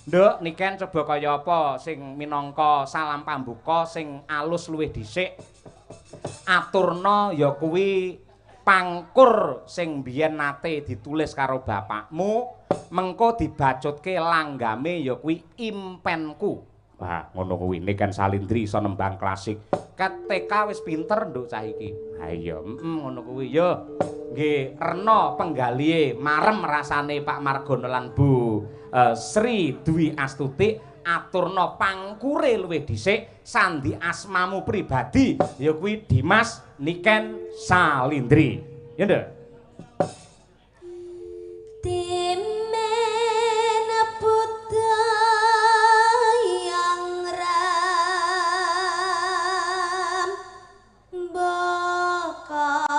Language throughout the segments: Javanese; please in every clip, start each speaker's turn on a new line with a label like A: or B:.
A: Nduk, Niken coba kaya apa sing minangka salam pambuka sing alus luwih dhisik. Aturna ya kuwi pangkur sing biyen nate ditulis karo bapakmu, mengko dibacutke langgame ya kuwi impenku. Wah, ngono kuwi Niken Salindri iso nembang klasik. Ket TK wis pinter nduk cah iki. Ha iya, ngono kuwi ya. Nggih, rena penggalihe marem rasane Pak Margono lan Bu Sri Dwi Astuti aturna pangkure luwih dhisik sandi asmamu pribadi ya kuwi Dimas Niken Salindri. Ya nduk.
B: Timen budayang ram baka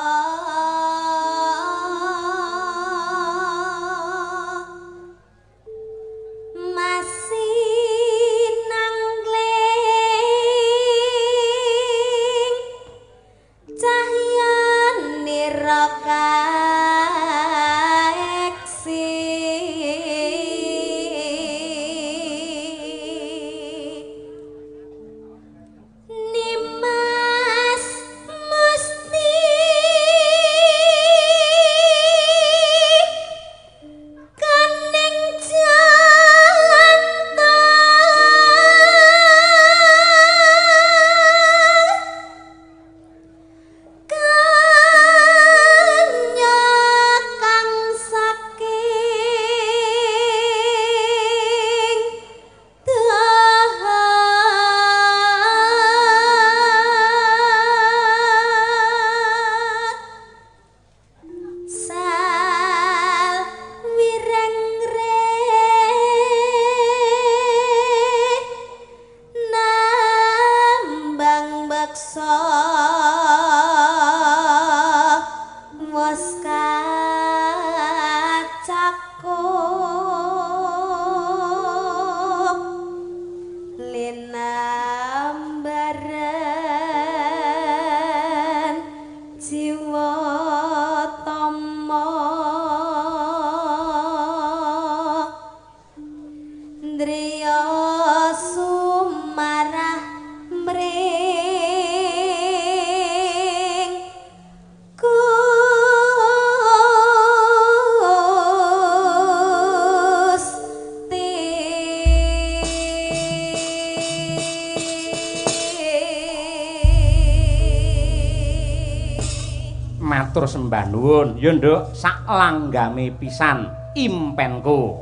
A: Matur sembah nuwun ya nduk, sak langgame pisan impenku.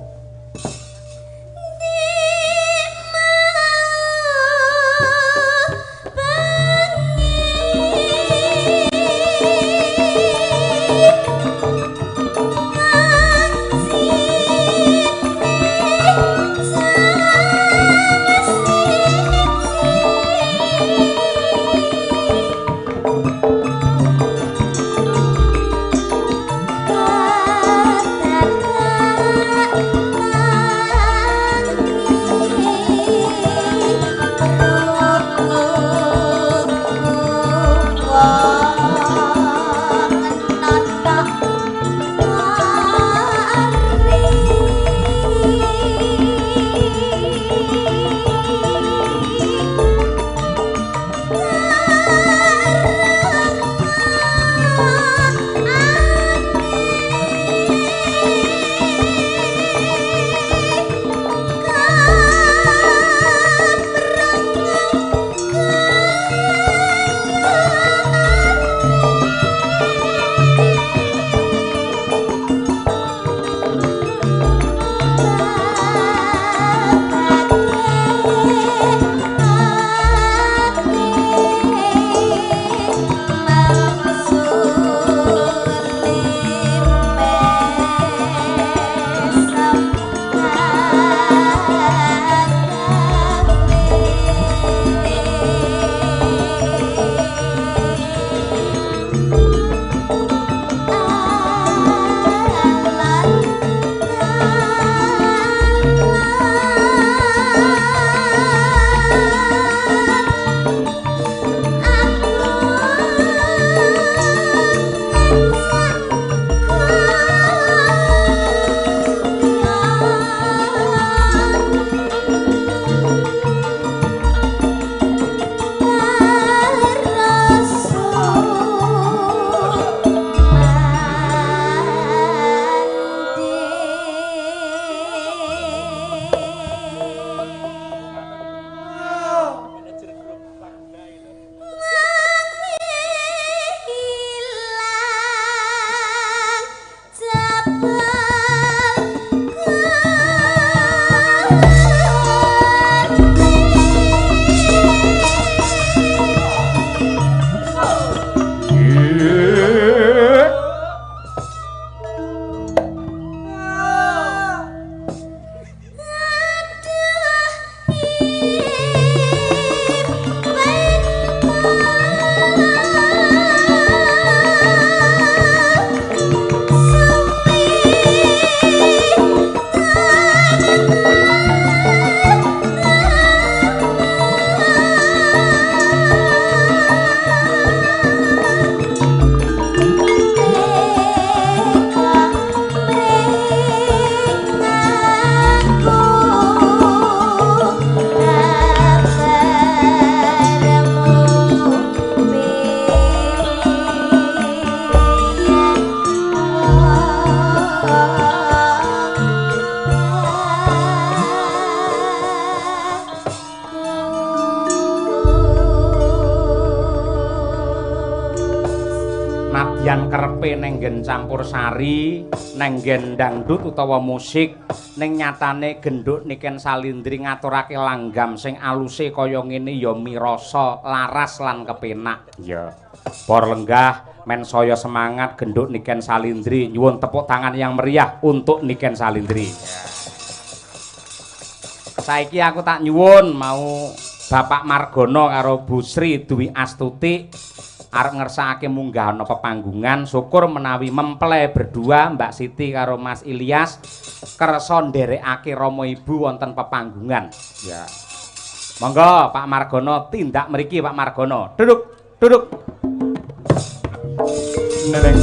B: Thank you.
A: Nadyan kerepe neng nggen campur sari, neng nggen dangdut utawa musik, ning nyatane genduk Niken Salindri ngaturake langgam sing aluse kaya ngene ya mirasa laras lan kepenak. Ya. Para lenggah men saya semangat genduk Niken Salindri, nyuwun tepuk tangan yang meriah untuk Niken Salindri. Saiki aku tak nyuwun mau Bapak Margono karo Bu Sri Dwi Astuti arep ngersakake munggah ana pepanggungan, syukur menawi mempelai berdua Mbak Siti karo Mas Ilyas kersa nderekake rama ibu wonten pepanggungan. Ya. Monggo Pak Margono tindak mriki Pak Margono. Duduk, duduk. Nereng.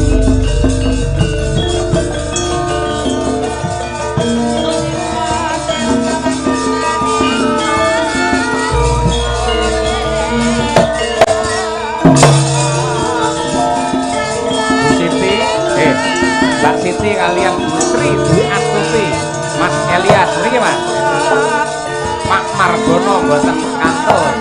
A: Mbak Siti kalian Bu Sri Dwi Astuti, Mas Elias mriki Mas. Pak Margono mboten kantun.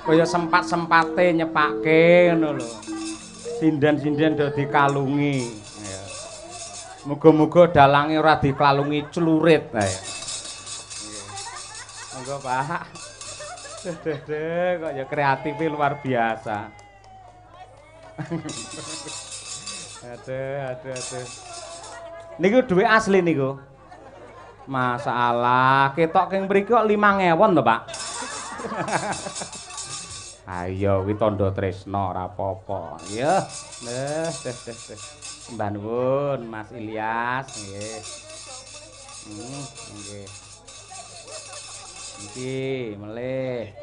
A: Kaya sempat-sempate nyepake ngono lho. Sinden-sinden do dikalungi. Ya. Muga-muga dalange ora dikalungi clurit. Ha ya. Monggo Pak. Deh deh kok ya kreatifnya luar biasa. Aduh aduh aduh. Niku dhuwit asli niku. Masalah ketok king mriki kok 5.000 to, Pak. Ayo kuwi tandha tresna ora apa-apa. Ya. Deh deh deh. Mbah nuwun Mas Ilyas nggih. Nggih. Iki melih.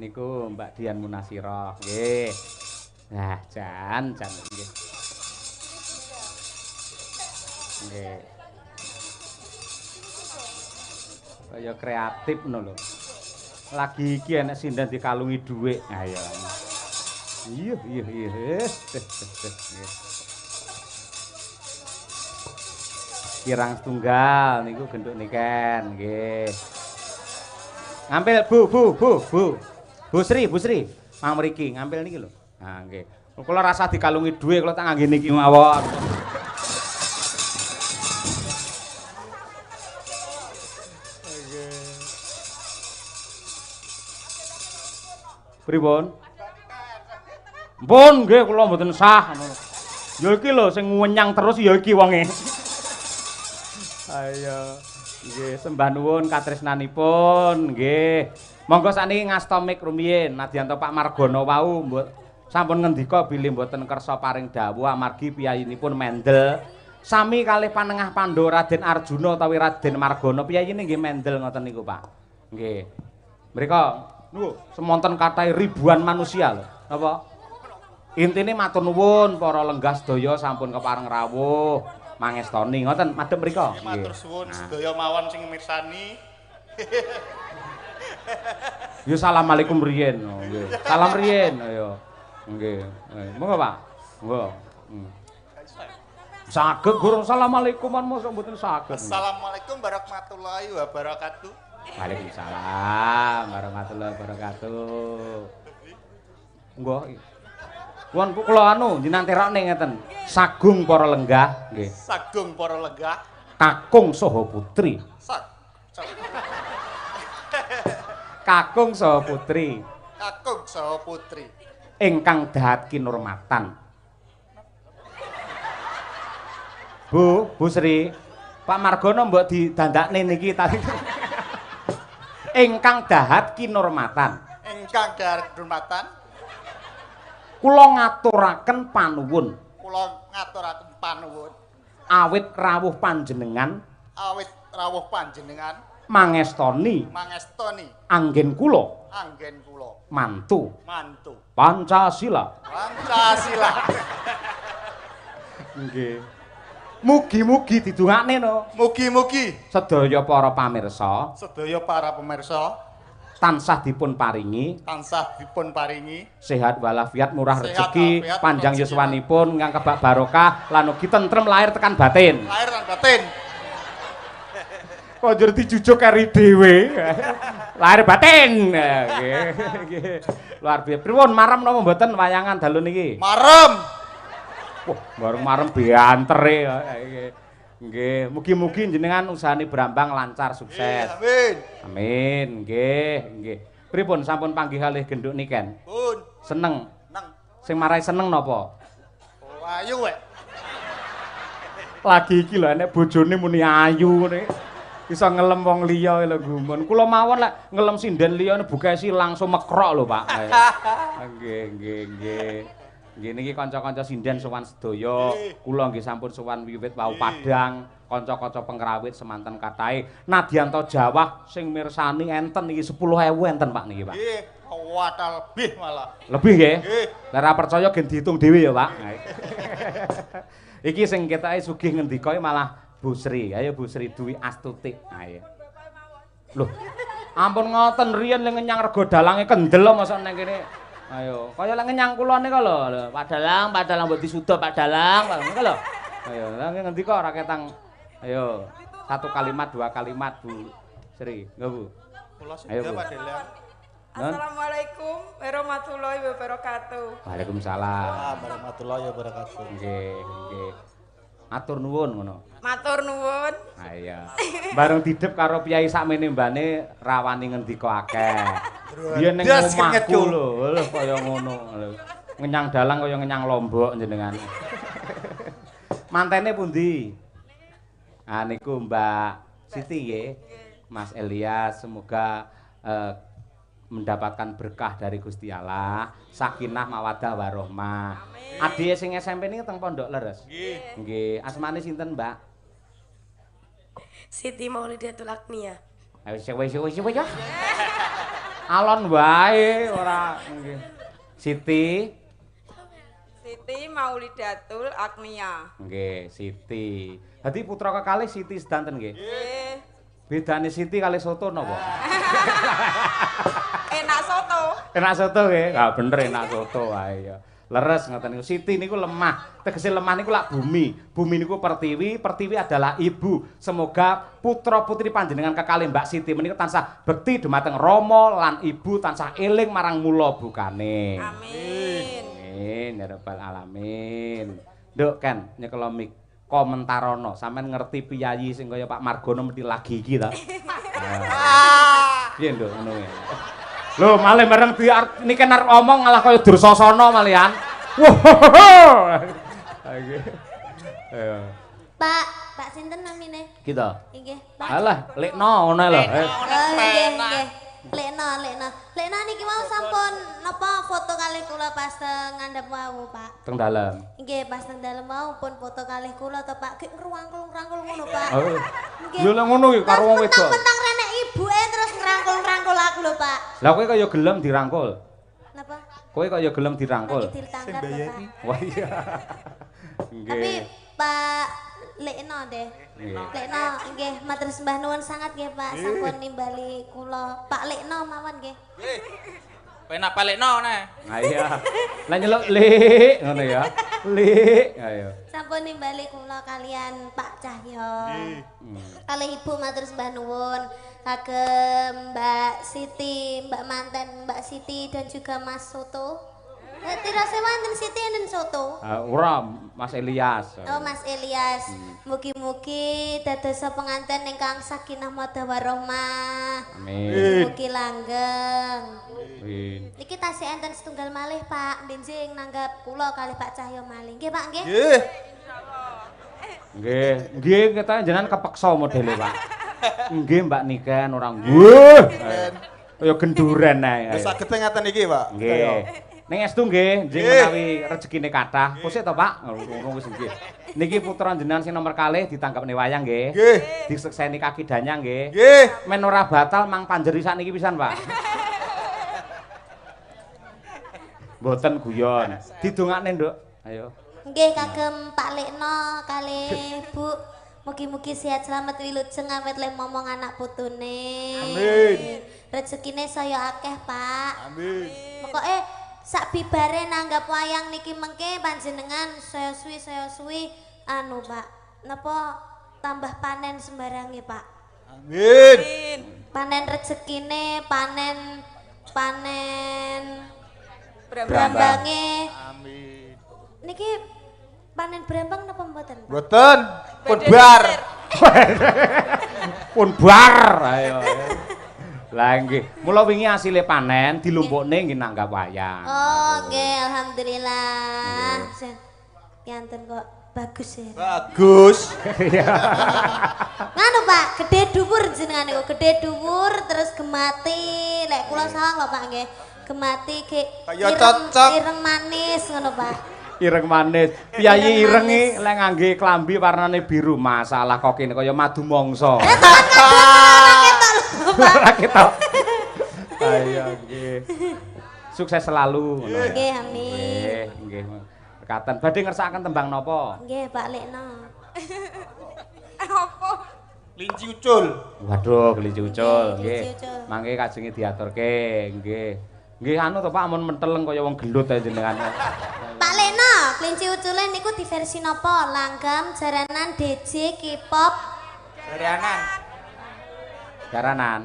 A: Niku Mbak Dian Munasirah nggih. Nah, jan jan nggih. Nggih. Kaya kreatif ngono lho. Lagi iki enek sinden dikalungi dhuwit. Ayo. Iya iya iya. Kirang setunggal niku genduk Niken nggih. Ngampil Bu Bu Bu Bu. Bu Sri, Bu Sri, mang mriki ngampil niki lho. Ha nggih. Kula rasa dikalungi dhuwit kula tak ngangge niki mawon. Pripun? Mpun nggih kula mboten sah ngono. Ya iki lho sing wenyang terus ya iki wonge. Ayo nggih sembah nuwun katresnanipun nggih. Monggo sakniki ngasta mik rumiyin nadyan to Pak Margono wau sampun ngendika bilih mboten kersa paring dawuh amargi piyayinipun mendel. Sami kalih panengah Pandhawa Raden Arjuna utawi Raden Margono piyayine nggih mendel ngoten niku Pak. Nggih. Mriko niku semonten kathah ribuan manusia lho. Napa? Intine matur nuwun para lenggah sedaya sampun kepareng rawuh mangestoni ngoten madhep mriko.
C: Matur suwun sedaya mawon sing mirsani.
A: Ya assalamualaikum riyen. Oh, nggih. Salam riyen ayo. Nggih. Monggo Pak. Monggo. Saged gurung assalamualaikum mosok mboten saged.
C: Assalamualaikum warahmatullahi wabarakatuh.
A: Waalaikumsalam warahmatullahi wabarakatuh. Monggo. Won kula anu jenengan terokne ngeten. Sagung para lenggah nggih.
C: Sagung para lenggah.
A: Kakung saha putri. Kakung saha putri.
C: Kakung saha putri.
A: Ingkang dahat kinurmatan. Bu, Bu Sri, Pak Margono mbok didandakne niki tadi. Ingkang dahat kinurmatan.
C: Ingkang dahat kinurmatan.
A: Kula ngaturaken panuwun.
C: Kula ngaturaken panuwun.
A: Awit rawuh panjenengan.
C: Awit rawuh panjenengan.
A: Mangestoni.
C: Mangestoni.
A: Anggen kula.
C: Anggen kula.
A: Mantu.
C: Mantu.
A: Pancasila.
C: Pancasila.
A: Nggih. Mugi-mugi didongakne no.
C: Mugi-mugi
A: sedaya para pamirsa.
C: Sedaya para pamirsa
A: tansah dipun paringi,
C: tansah dipun paringi
A: sehat walafiat, murah rezeki, panjang yuswanipun, ingkang kebak barokah lan ugi tentrem lahir tekan batin.
C: Lahir lan batin.
A: Kok njur dijujuk keri dhewe. Lahir batin. Nggih, nggih. Luar biasa. Pripun marem napa mboten wayangan dalu niki?
C: Marem.
A: Wah, bareng marem biantere. Nggih, mugi-mugi jenengan usahane Brambang lancar sukses.
C: Amin.
A: Amin. Nggih, nggih. Pripun sampun panggih kalih genduk niken?
C: Pun.
A: Seneng.
C: Seneng.
A: Sing marai seneng napa?
C: Oh, ayu wek.
A: Lagi iki lho enek bojone muni ayu ngene. Iso ngelem wong liya lho gumun. Kula mawon lek ngelem sinden liya bukesi langsung mekrok lho, Pak. Nggih, nggih, nggih. Nggih niki kanca-kanca sinden sowan sedaya, kula nggih sampun sowan wiwit wau padhang, kanca-kanca pengrawit semanten kathahe. Nadyanto Jawah sing mirsani enten niki 10.000 enten Pak niki, Pak.
C: Nggih, kathah lebih malah.
A: Lebih nggih?
C: Nggih.
A: Lah ora percaya gen diitung dhewe ya, Pak. Iki sing ketoke sugih ngendika malah Bu Sri. Ayo Bu Sri Dwi Astuti. Ayo. Loh, ampun ngoten riyen le ngenyang rego dalange kendel mosok nang kene. Ayo, kaya lek ngenyang kula nika lho, Pak Dalang, Pak Dalang mbok disuda Pak Dalang, ngono lho. Ayo, lha ngendika ora ketang. Ayo, satu kalimat, dua kalimat Bu Sri. Nggih, Bu.
C: Kula suda Pak Dalang.
D: Assalamualaikum warahmatullahi wabarakatuh.
A: Waalaikumsalam
C: warahmatullahi wabarakatuh.
A: Nggih, nggih. Matur nuwun ngono.
D: Matur nuwun.
A: Ha iya. Bareng didep karo piyai sakmene mbane rawani ngendika akeh. Biyen ning omahku lho, lho kaya ngono. Ngenyang dalang kaya ngenyang lombok jenengan. Mantene pundi? Ah niku Mbak Siti nggih. Mas Elias semoga mendapatkan berkah dari Gusti Allah, sakinah mawaddah warahmah. Adike sing SMP niki teng Pondok Leres.
C: Nggih.
A: Nggih, asmane sinten, Mbak?
E: Siti Maulidatul Agnia.
A: Ayo wis wis wis ya. Alon wae ora nggih. Siti
D: Siti Maulidatul Agnia.
A: Nggih, Siti. Dadi putra kekalih Siti sedanten nggih.
D: Nggih.
A: Bedane Siti kalih soto napa?
D: Enak soto.
A: Enak soto nggih. Ha bener enak soto wae ya. Leres ngoten niku. Siti niku lemah. Tegese lemah niku lak bumi. Bumi niku pertiwi, pertiwi adalah ibu. Semoga putra-putri panjenengan kekalih Mbak Siti menika tansah bekti dumateng Rama lan ibu tansah eling marang mula bukane.
D: Amin.
A: Amin ya rabbal alamin. Nduk Ken nyekelo mik komentarono. Sampeyan ngerti piyayi sing kaya Pak Margono mesti lagi iki ta? Piye nduk ngono kuwi? Lho, malih bareng di niki arep omong malah kaya Dursasana malian. Wah. Ayo.
B: Pak, Pak sinten namine?
A: Kita.
B: Nggih, Pak.
A: Alah, lekno ngono lho.
B: Nggih, nggih. Lekno, lekno. Lekno niki wau sampun napa foto kalih kula pas teng ngandhap wau, Pak.
A: Teng dalem.
B: Nggih, pas teng dalem wau pun foto kalih kula to, Pak. Gek ngrangkul-ngrangkul ngono, Pak.
A: Oh. Lho lek ngono iki karo wong wedok.
B: Mentang-mentang renek ibuke terus ngrangkul-ngrangkul aku lho, Pak.
A: Lah kowe kaya gelem dirangkul.
B: Napa?
A: Kowe kaya gelem dirangkul.
B: Sing bayari.
A: Wah iya. Nggih.
B: Tapi Pak Lekno deh. Lekno nggih matur sembah nuwun sangat nggih Pak sampun nimbali kula. Pak Lekno mawon nggih.
F: Nggih. Penak Pak Lekno neh.
A: Ha iya. Lah nyeluk Lik ngono ya. Lik ayo.
B: Sampun nimbali kula kalian Pak Cahyo.
C: Nggih.
B: Kalih Ibu matur sembah nuwun kagem Mbak Siti, Mbak manten Mbak Siti dan juga Mas Soto. Tirose wonten Siti enten soto.
A: Ora, Mas Elias.
B: Oh, Mas Elias. Mugi-mugi dados penganten ingkang sakinah mawaddah warahmah.
A: Amin.
B: Mugi langgeng.
A: Amin.
B: Niki tasih enten setunggal malih, Pak. Benjing nanggap kula kalih Pak Cahyo malih. Nggih, Pak, nggih.
C: Nggih.
A: Nggih, nggih kita jenengan kepeksa modele, Pak. Nggih, Mbak Niken ora nggih. Kaya genduren ae.
C: Wis saged ngaten iki, Pak.
A: Nggih. Ning estu nggih, njing menawi rezekine kathah. Kusik to, Pak? Ngono wis nggih. Niki putra jenengan sing nomor kalih ditanggapne wayang nggih.
C: Nggih.
A: Disekseni kaki danyang nggih.
C: Nggih.
A: Men ora batal mang panjeri sakniki pisan, Pak. Mboten guyon. Didongakne, Nduk. Ayo.
B: Nggih kagem Pak Lekno kalih Bu. Mugi-mugi sehat selamat wilujeng awet le momong anak putune.
C: Amin.
B: Rezekine saya akeh, Pak.
C: Amin.
B: Pokoke sak bibare nanggap wayang niki mengke panjenengan saya suwi anu Pak. Napa tambah panen sembarange, Pak.
C: Amin.
B: Panen rezekine, panen brambange.
C: Amin.
B: Niki panen brambang napa mboten?
C: Mboten. Pun bar.
A: Pun bar. Ayo. Lah nggih, mula wingi asile panen dilumpukne nggih nanggap wayang.
B: Oh, nggih, alhamdulillah. Pianten kok bagus ya.
C: Bagus.
B: Nganu Pak, gede dhuwur jenengan niku, gede dhuwur terus gemati. Lek kula sawang lho Pak nggih. Gemati ge ireng manis ngono Pak.
A: Ireng manis. Piyayi ireng iki lek ngangge klambi warnane biru, masalah kok kene kaya madu mangsa. Ora ketok. Ayo nggih. Sukses selalu ngono.
B: Nggih, amin.
A: Nggih, nggih. Rekaten badhe ngersakaken tembang napa?
B: Nggih, Pak Lekno.
D: Apa?
C: Kelinci ucul.
A: Waduh, kelinci ucul nggih. Mangke kajenge diaturke nggih. Nggih anu to Pak amun menteleng kaya wong gelut ae jenengan.
B: Pak Lekno, kelinci ucule niku di versi napa? Langgam, jaranan, DJ, K-pop.
F: Jaranan.
A: Jaranan.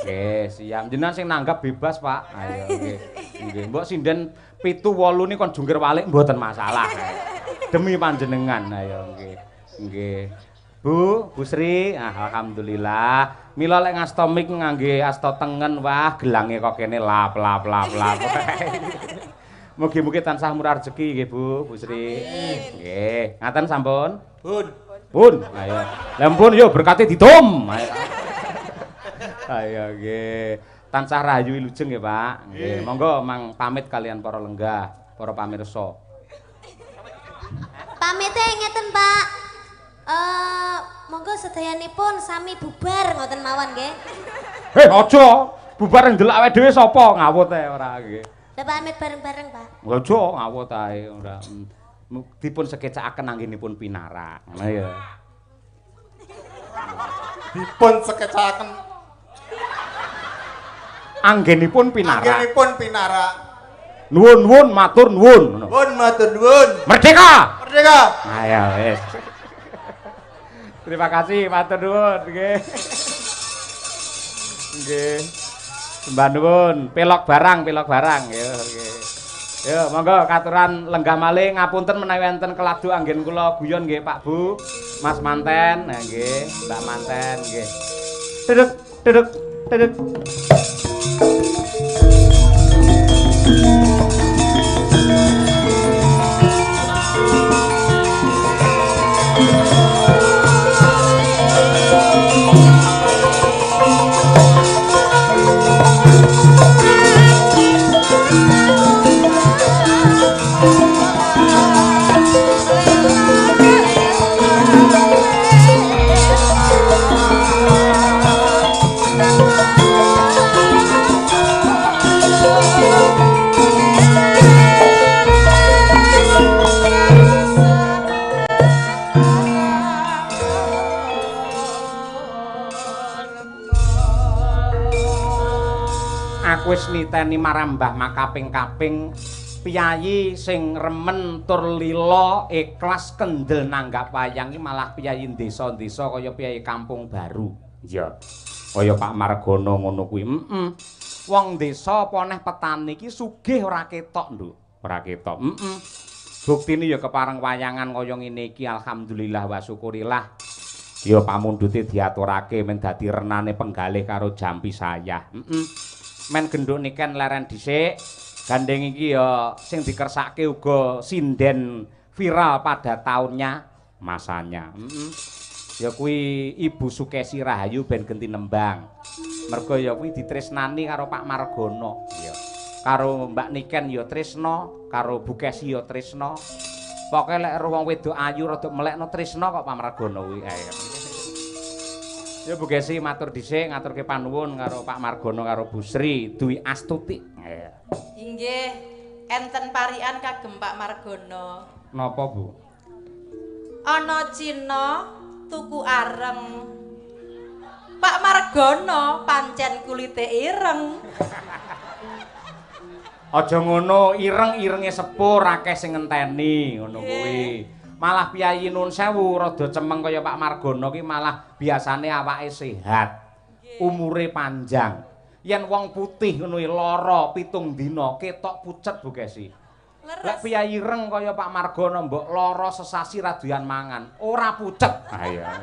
A: Nggih, siap. Jenengan sing nanggap bebas, Pak. Ayo nggih. Nggih, mbok sinden 7 8 ni kon jungkir walik mboten masalah. Demi panjenengan ayo nggih. Nggih. Bu, Bu Sri, alhamdulillah. Mila lek ngasta mik ngangge asta tengen, wah gelange kok kene lap lap lap lap. Mugi-mugi tansah murah rezeki nggih Bu, Bu Sri. Nggih. Ngaten sampun?
C: Pun.
A: Pun. Ayo. Lah pun yo berkate didum. Ayo. Ayo nggih. Tansah rahayu wilujeng nggih, Pak. Nggih, monggo mang pamit kalian para lenggah, para pamirsa.
B: Pamite ngeten, Pak. Monggo sedayanipun sami bubar ngoten mawon nggih.
A: Heh, aja. Bubar ndelok awake dhewe sapa ngawut ae ora nggih.
B: Lah pamit bareng-bareng, Pak.
A: Aja ngawut ae ora. Dipun sekecakaken anggenipun pinarak. Ngono ya.
C: Dipun sekecakaken
A: anggenipun pinarak.
C: Anggenipun pinarak.
A: Nuwun nuwun matur nuwun.
C: Nuwun matur nuwun.
A: Merdeka.
C: Merdeka.
A: Ayo wis. Terima kasih matur nuwun nggih. Nggih. Sembah nuwun, pelok barang nggih nggih. Yo monggo katuran lenggah malih ngapunten menawi enten keladu anggen kula guyon nggih Pak Bu, Mas Manten, nah nggih, Mbak Manten nggih. Duduk duduk duduk. Wis niteni marang Mbah makaping-kaping piyayi sing remen tur lila ikhlas kendel nanggap wayang iki malah piyayi desa-desa kaya piyayi kampung baru. Iya. Kaya Pak Margono ngono kuwi. Heeh. Wong desa apa neh petani iki sugih ora ketok, Nduk. Ora ketok. Heeh. Buktine ya kepareng wayangan kaya ngene iki alhamdulillah wa syukurillah. Ya pamundhute diaturake men dadi renane penggalih karo jampi sayah. Heeh. Men gendhuk niken leren dhisik. Gandeng iki ya sing dikersake uga sinden viral pada tahunnya masanya. Heeh. Ya kuwi Ibu Sukesi Rahayu ben genti nembang. Mergo ya kuwi ditresnani karo Pak Margono. Iya. Karo Mbak Niken ya tresna, karo Bu Kesi ya tresna. Pokoke lek weruh wong wedok ayu rada melekno tresna kok Pak Margono kuwi. Ayo. Ya Bu Kesi matur dhisik ngaturke panuwun karo Pak Margono karo Bu Sri Dwi Astuti. Ayo.
E: Inggih, enten parian kagem Pak Margono.
A: Napa, Bu?
E: Ana Cina tuku areng. Pak Margono pancen kulite ireng.
A: Aja ngono, ireng-irenge sepur akeh sing ngenteni ngono kuwi. Malah piyayi nun sewu rada cemeng kaya Pak Margono ki malah biasane awake sehat. Umure panjang. Yen wong putih ngono lara 7 dina ketok pucet Bu Kesi. Lek piyayi ireng kaya Pak Margono mbok lara sesasi ra doyan mangan, ora pucet. Ha iya.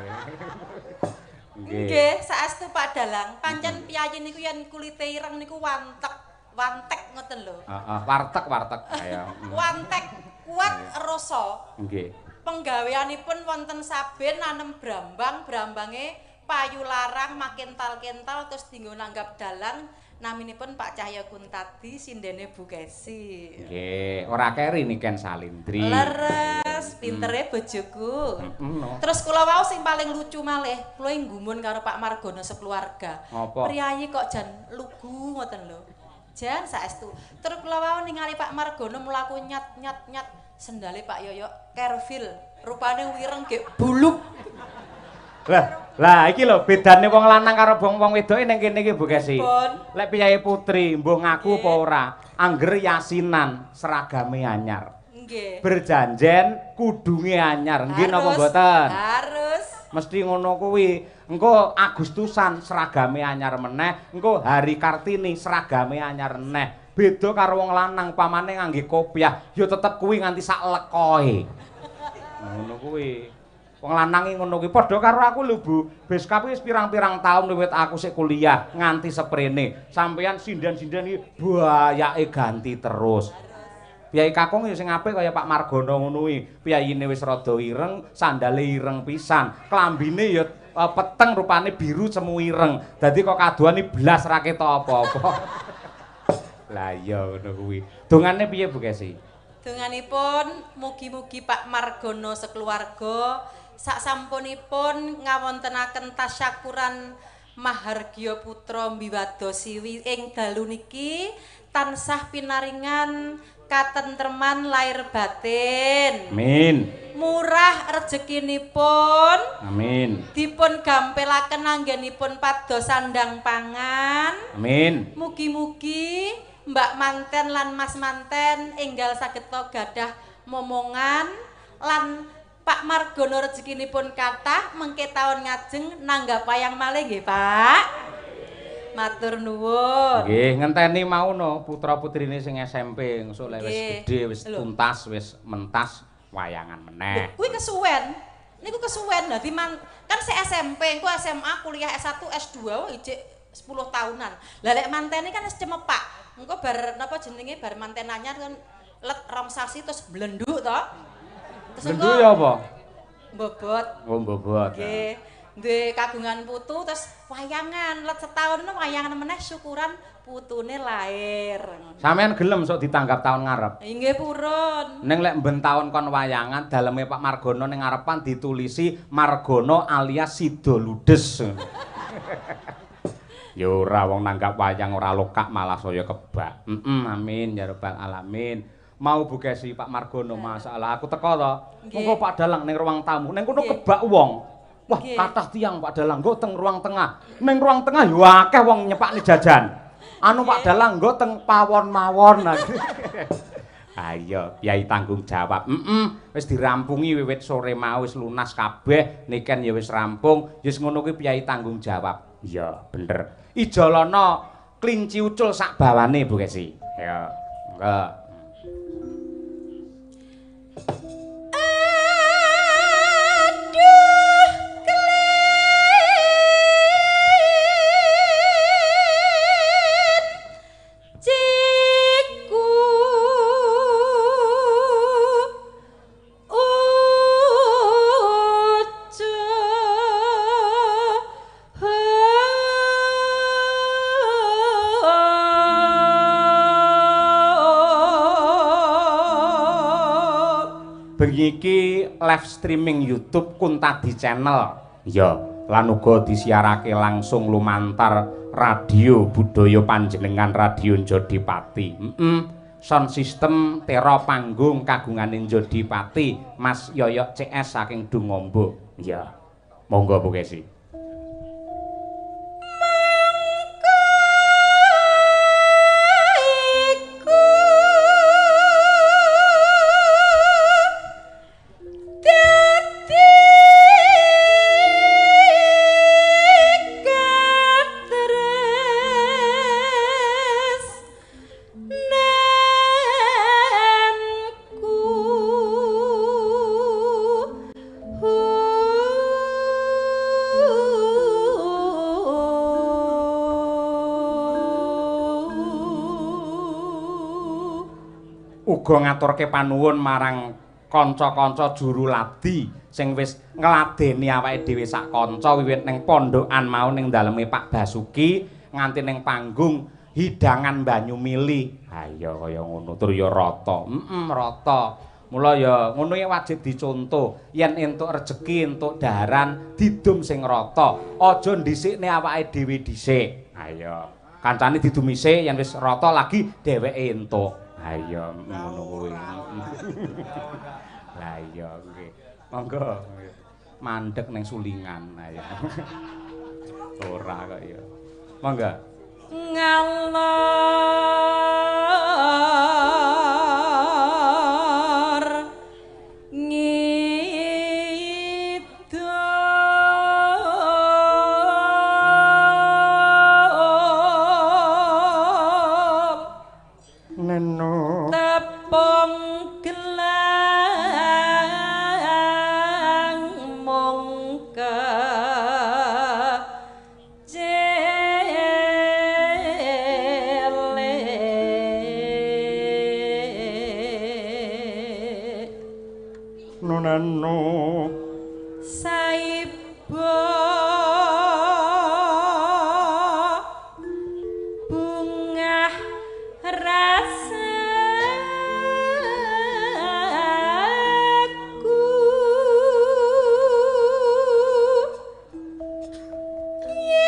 E: Nggih, saestu Pak Dalang, pancen piyayi niku yen kulite ireng niku wantek. Wantek ngoten lho.
A: Heeh, wartek-wartek. Ayo.
E: Wantek kuat rasa.
A: Nggih.
E: Penggaweanipun wonten saben nanem brambang, brambange payu larang makental-kental terus dinggo nanggap dalang naminipun Pak Cahya Kuntadi sindene Bu Kesi.
A: Nggih, ora keri Niken Salindri.
E: Leres, pintere bojoku. No. Terus kula wau sing paling lucu malih, kula nggumun karo Pak Margono sekeluarga. Priyayi kok jan lugu ngoten lho. Jan saestu. Terus kula wau ningali Pak Margono mlaku nyat-nyat-nyat sendale Pak Yoyo Kervil, rupane wireng gek buluk.
A: Lah, lah iki lho bedane wong lanang karo wong wedoke ning kene iki Bu Kesi. Lek piyayi putri mbuh ngaku apa ora, angger yasinan seragame anyar.
E: Nggih.
A: Berjanjen kudunge anyar. Nggih napa mboten?
E: Harus.
A: Mesti ngono kuwi. Engko Agustusan seragame anyar meneh, engko Hari Kartini seragame anyar meneh. Beda karo wong lanang pamane ngangge kopiah, ya tetep kuwi nganti sak lekoe. Ngono kuwi. Wong lanang iki ngono kuwi padha karo aku lho Bu. Beskap wis pirang-pirang taun wiwit aku sik kuliah nganti seprene. Sampeyan sinden-sinden iki bayake ganti terus. Piyai kakung ya sing apik kaya Pak Margono ngono kuwi. Piyayine wis rada ireng, sandale ireng pisan, klambine ya peteng rupane biru cemu ireng. Dadi kok kadohan iki blas ra ketok apa-apa. Lah iya ngono kuwi. Dongane piye Bu Kesi?
E: Donganipun mugi-mugi Pak Margono sekeluarga sak sampunipun ngawontenaken tasyakuran Mahargya Putra Mbiwada Siwi ing dalu niki tansah pinaringan katentreman lahir batin.
A: Amin.
E: Murah rezekinipun.
A: Amin.
E: Dipun gampilaken anggenipun pados sandang pangan.
A: Amin.
E: Mugi-mugi Mbak Manten lan Mas Manten enggal saged gadah momongan lan Pak Margono rezekinipun kathah mengke taun ngajeng nanggap wayang malih nggih Pak. Matur nuwun.
A: Nggih, ngenteni mau no putra-putrine sing SMP engko lek wis gedhe wis tuntas wis mentas wayangan meneh.
E: Kuwi kesuwen. Niku kesuwen. Dadi kan se SMP, engko SMA, kuliah S1, S2 ijik 10 tahunan. Lah lek mantene kan wis cemepak. Engko bar napa jenenge bar manten anyar kan let rong sasi terus blenduk to. Terus
A: blenduk ya apa?
E: Mbobot.
A: Oh, mbobot.
E: Nggih. Duwe kagungan putu terus wayangan let setahun wayangan meneh syukuran putune lahir.
A: Sampeyan gelem sok ditanggap taun ngarep?
E: Nggih purun.
A: Ning lek mben taun kon wayangan daleme Pak Margono ning ngarepan ditulisi Margono alias Sido Ludes. Ya ora wong nanggap wayang ora lokak malah saya kebak. Amin ya rabbal alamin. Mau Bu Kesi Pak Margono masalah aku teko to. Monggo Pak Dalang ning ruang tamu ning kono kebak wong. Wah, kathah tiyang Pak Dalang nggo teng ruang tengah. Ning ruang tengah yo akeh wong nyepakne jajan. Anu Pak Dalang nggo teng pawon mawon. Ayo, Kyai tanggung jawab. Wis dirampungi wiwit sore mau wis lunas kabeh, niken ya wis rampung. Ya wis ngono kuwi Kyai tanggung jawab. Iya, bener. Ijolana klinci ucul sak bawane Bu Kesi. Ya, monggo. Bengi iki live streaming YouTube Kuntadi Channel. Iya, lan uga disiarake langsung lumantar radio budaya panjenengan Radio Jodipati. Sound system tera panggung kagungane Jodipati Mas Yoyok CS saking Dungombo. Iya. Monggo Bu Kesi. Uga ngaturke panuwun marang kanca-kanca juru ladi sing wis ngladeni awake dhewe sak kanca wiwit ning pondokan mau ning daleme Pak Basuki nganti ning panggung hidangan banyu mili. Ha iya kaya ngono tur ya rata. Rata. Mula ya ngono iki wajib dicontoh. Yen entuk rejeki, entuk daharan didum sing rata. Aja ndhisikne awake dhewe dhisik. Ha iya. Kancane didumi sik yen wis rata lagi dheweke entuk. Ha iya ngono kuwi. Lah iya nggih. Monggo mandek ning sulingan ayo. Ora kok ya. Monggo.
E: Ngalor ngidul
A: neno
E: tepung gelang mongke jele
A: nonano
E: saibo bungah rasaku yen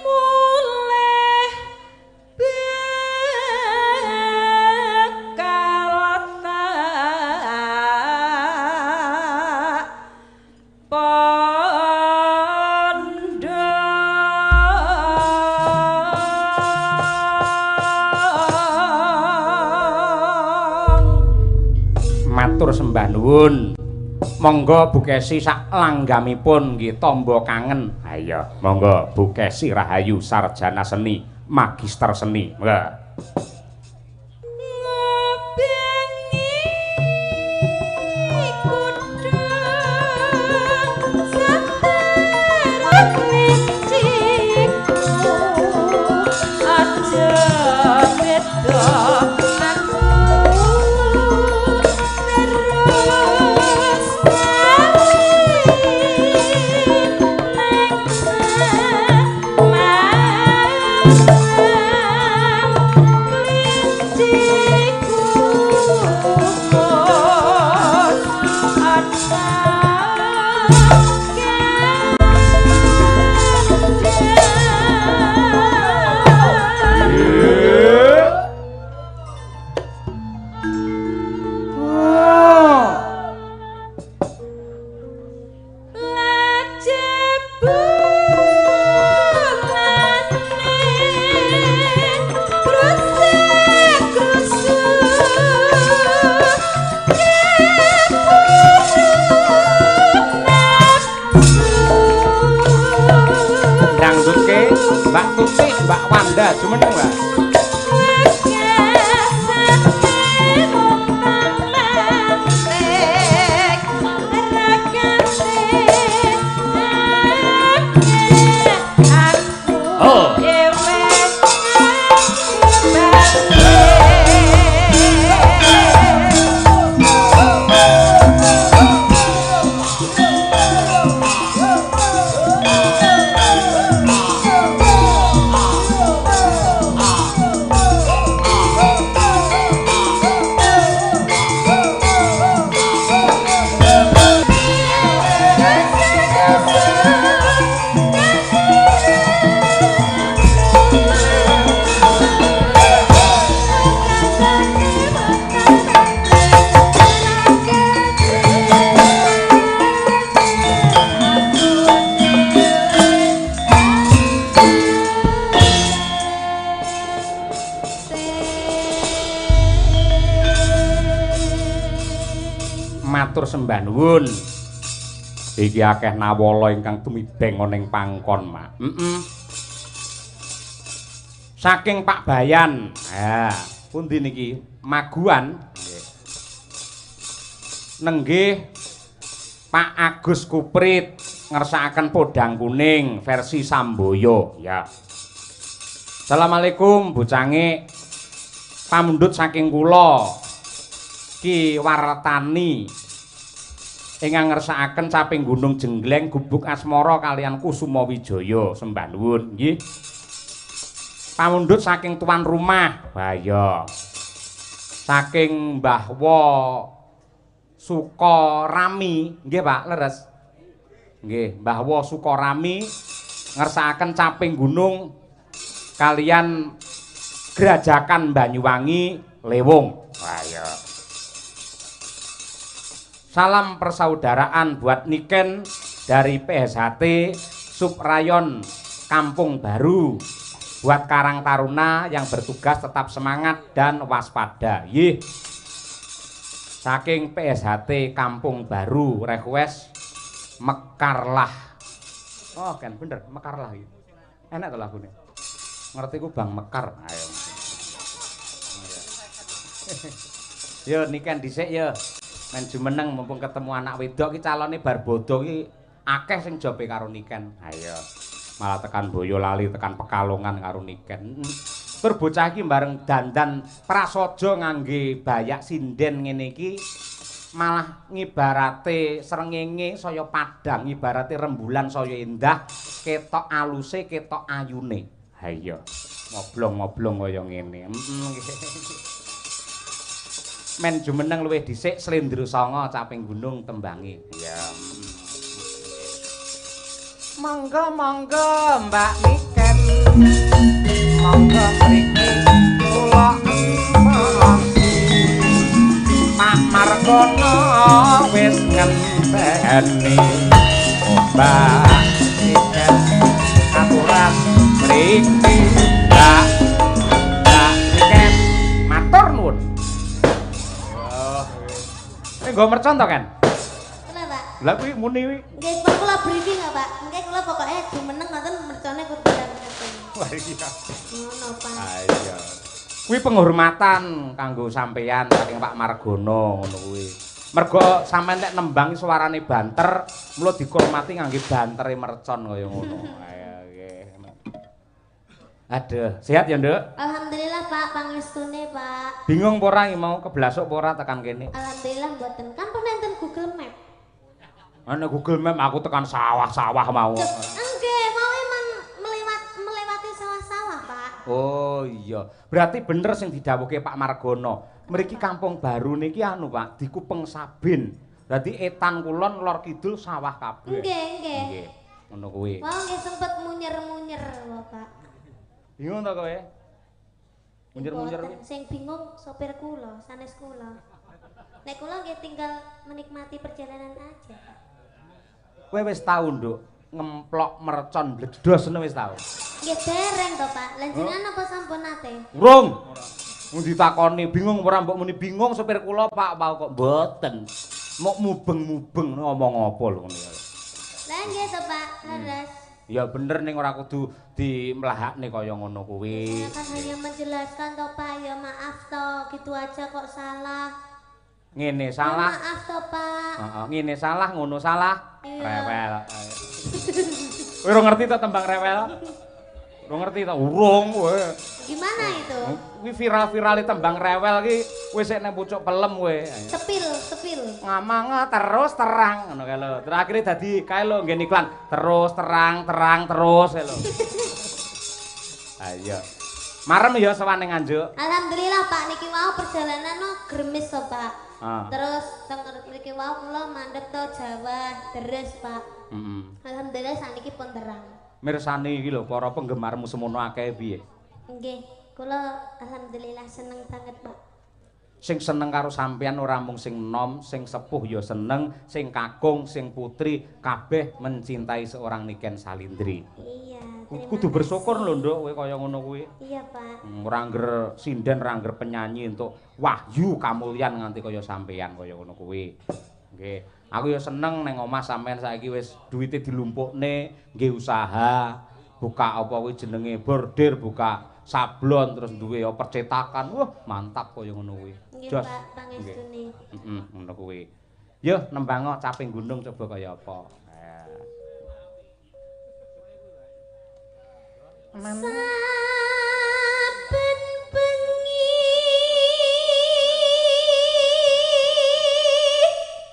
E: mulih bakal tak pondok.
A: Matur sembah nuwun. Monggo Bu Kesi sak langgamipun nggih tamba kangen. Ha iya, monggo Bu Kesi Rahayu sarjana seni, magister seni. Monggo.
E: Ngobengi kudang seterang linciku aja beda aku terus bali nang Semarang klinciku mun ana ganjar. Lajebulane krusuk-krusuk keburu nafsu.
A: Dangdutke Mbak Tuti, Mbak Wanda jumeneng, Mbak.
E: Wegasane montang-manting rakate akeh aku
A: Oh.
E: dhewe aku.
A: Matur sembah nuwun. Iki akeh nawala ingkang tumibeng ana ing pangkon, Mak. Heeh. Saking Pak Bayan. Ha, pundi niki? Maguan. Nggih. Nenggih Pak Agus Kuprit ngersakaken Podang Kuning versi Samboyo. Ya. Assalamualaikum bocange. Pamundhut saking kula Ki Wartani ingkang ngersakaken Caping Gunung Jenggleng Gubuk Asmara kalian Kusuma Wijaya. Sembah nuwun nggih. Pamundhut saking tuan rumah. Wah iya. Saking Mbah Wo Sukorami, nggih Pak, leres. Nggih, Mbah Wo Sukorami ngersakaken Caping Gunung kalian Grajakan Banyuwangi Lewung. Wah iya. Salam persaudaraan buat Niken dari PSHT Subrayon Kampung Baru. Buat Karang Taruna yang bertugas tetap semangat dan waspada. Yih. Saking PSHT Kampung Baru request Mekarlah. Oh kan bener Mekarlah iki. Enak to lagune. Ngerti ku Bang Mekar. Ayo. Yo Niken dhisik yo. Men jumeneng mumpung ketemu anak wedok iki calone bar bodho iki akeh sing jobe karo Niken. Ayo. Malah tekan Boyolali, tekan Pekalongan karo Niken. Tur bocah iki bareng dandan prasaja ngangge bayak sinden ngene iki malah ngibarate srengenge saya padhang, ngibarate rembulan saya endah, ketok aluse, ketok ayune. Ha iya, ngoblong-ngoblong kaya ngene. Men jumeneng luwih dhisik Slendro Sanga Caping Gunung tembange. Iya. Monggo monggo Mbak Niken. Monggo mriki kula empok. Pak Margono wis ngenteni. Mbak Niken aturan mriki. Mbak Niken matur nuwun. Oh, nggo mercon to, Ken?
B: Kula, Pak.
A: Lah kuwi muni kuwi.
B: Nggih, pun kula briefing kok, Pak. Nggih kula pokoke jumeneng ngoten mercone kudu ngeten.
A: Wah iya.
B: Ngono, Pak.
A: Ah iya. Kuwi penghormatan kanggo sampeyan saking Pak Margono ngono kuwi. Mergo sampeyan nek nembang suarane banter, mula dihormati ngangge bantere mercon kaya ngono. Ayo nggih. Aduh, sehat ya, Nduk?
B: Alhamdulillah, Pak, pangestune, Pak.
A: Bingung apa ora iki mau keblasuk apa ora tekan kene?
B: Alhamdulillah mboten. Kan pun enten Google Map.
A: Ana Google Map aku tekan sawah-sawah mau.
B: Nggih, mau emang melewati sawah-sawah, Pak.
A: Oh iya, berarti bener sing didhawuhke Pak Margono. Mriki Kampung Baru niki anu, Pak, dikupeng sabin. Dadi etan kulon lor kidul sawah kabeh.
B: Nggih, nggih.
A: Nggih. Ngono kuwi.
B: Wah, nggih sempet munyer-munyer, Bapak.
A: Bingung ta kowe? Munyer-munyer kuwi.
B: Sing bingung sopir kula, sanes kula. Nek kula nggih tinggal menikmati perjalanan aja, Pak.
A: Kowe wis tau, Nduk, ngemplok mercon bledos ngono wis tau?
B: Nggih dereng to, Pak. Lah jenengan apa sampun nate?
A: Urung. Wong ditakoni bingung ora mbok muni bingung sopir kula, Pak, mau kok mboten. Mok mubeng-mubeng ngomong apa lho ngono ya.
B: Lah nggih to, Pak, leres.
A: Ya bener ning ora kudu dimlahakne kaya ngono kuwi.
B: Saya kan hanya menjelaskan to, Pak, ya maaf to, gitu aja kok salah.
A: Ngene salah.
B: Ya, maaf to, Pak.
A: Heeh, ngene salah, ngono salah.
B: Iya.
A: Rewel. Kowe ora ngerti to tembang rewel? Ora ngerti to? Urung kowe.
B: Gimana itu?
A: Kuwi viral-virale tembang rewel ki kowe sik nang pucuk pelem kowe.
B: Sepil, sepil.
A: Ngomong terus terang ngono kae lho. Terus akhire dadi kae lho nggen iklan terus terang terang terus kae lho. Ayo. Marem ya sowan ning Nganjuk.
B: Alhamdulillah Pak niki wau perjalanan no gremis to Pak.
A: Ah.
B: Terus teng mriki wau kula mandhep to Jawa deres Pak.
A: Heeh.
B: Alhamdulillah sakniki pun terang.
A: Mirsani iki lho para penggemarmu semono akeh piye?
B: Nggih, kula alhamdulillah seneng banget Pak.
A: Sing seneng karo sampeyan ora mung sing enom, sing sepuh ya seneng, sing kakung, sing putri, kabeh mencintai seorang Niken Salindri.
B: Iya.
A: Kudu bersyukur lho Nduk kowe kaya ngono kuwi.
B: Iya, Pak.
A: Ora angger sinden, ora angger penyanyi entuk wahyu kamulyan nganti kaya sampeyan kaya ngono kuwi. Nggih. Aku ya seneng neng omah sampean saiki wis duwite dilumpukne nggih usaha, buka apa kuwi jenenge bordir, buka sablon terus duwe ya percetakan. Wah, mantap kaya ngono kuwi.
B: Nggih,
A: Jos.
B: Pak, pangestune.
A: Heeh, ngono kuwi. Yo nembango caping gunung coba kaya apa.
B: Saben bengi.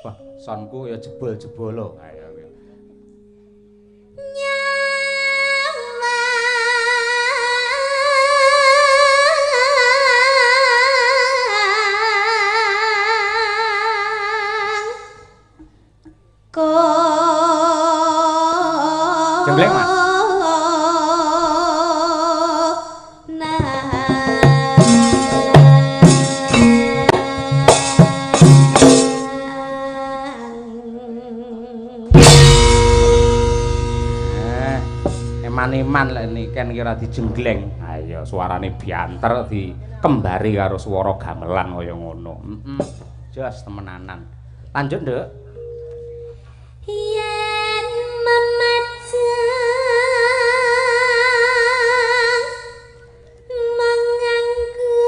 A: Wah, sonku ya jebol-jebolo. Ayo kuwi.
B: Nyawang
A: Jemblek, Mas. Eman-eman lek niken ki ora dijenggleng. Ayo suarane bianter dikembari karo swara gamelan kaya ngono. Heeh. Jos temenanan. Lanjut, Nduk.
B: Yen memajang menganggo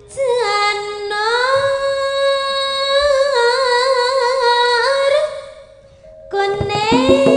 B: janur kuning.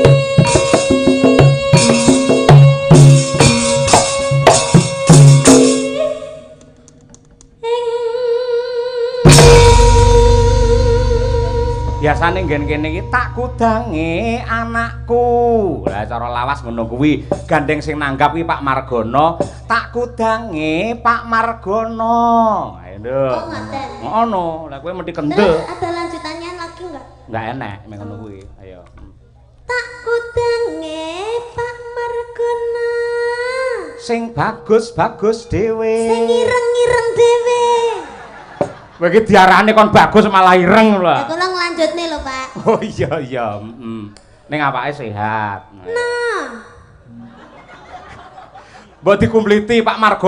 A: Biasane nggen kene iki tak kudange anakku. Lah cara lawas ngono kuwi, gandeng sing nanggap kuwi Pak Margono, tak kudange Pak Margono. Ayo, Nduk.
B: Oh, ngoten.
A: Ngono, lah kowe mesti kendel.
B: Terus ada lanjutannya lagi enggak?
A: Enggak enek mek ngono kuwi. Ayo.
B: Tak kudange Pak Margono.
A: Sing bagus-bagus dhewe.
B: Sing ireng-ireng dhewe.
A: Kowe iki diarani kon bagus malah ireng lho.
B: Ya kula nglanjutne lho, Pak.
A: Oh iya iya, heeh. Ning awake sehat.
B: Nah,
A: Mbok dikumpliti Pak Margono.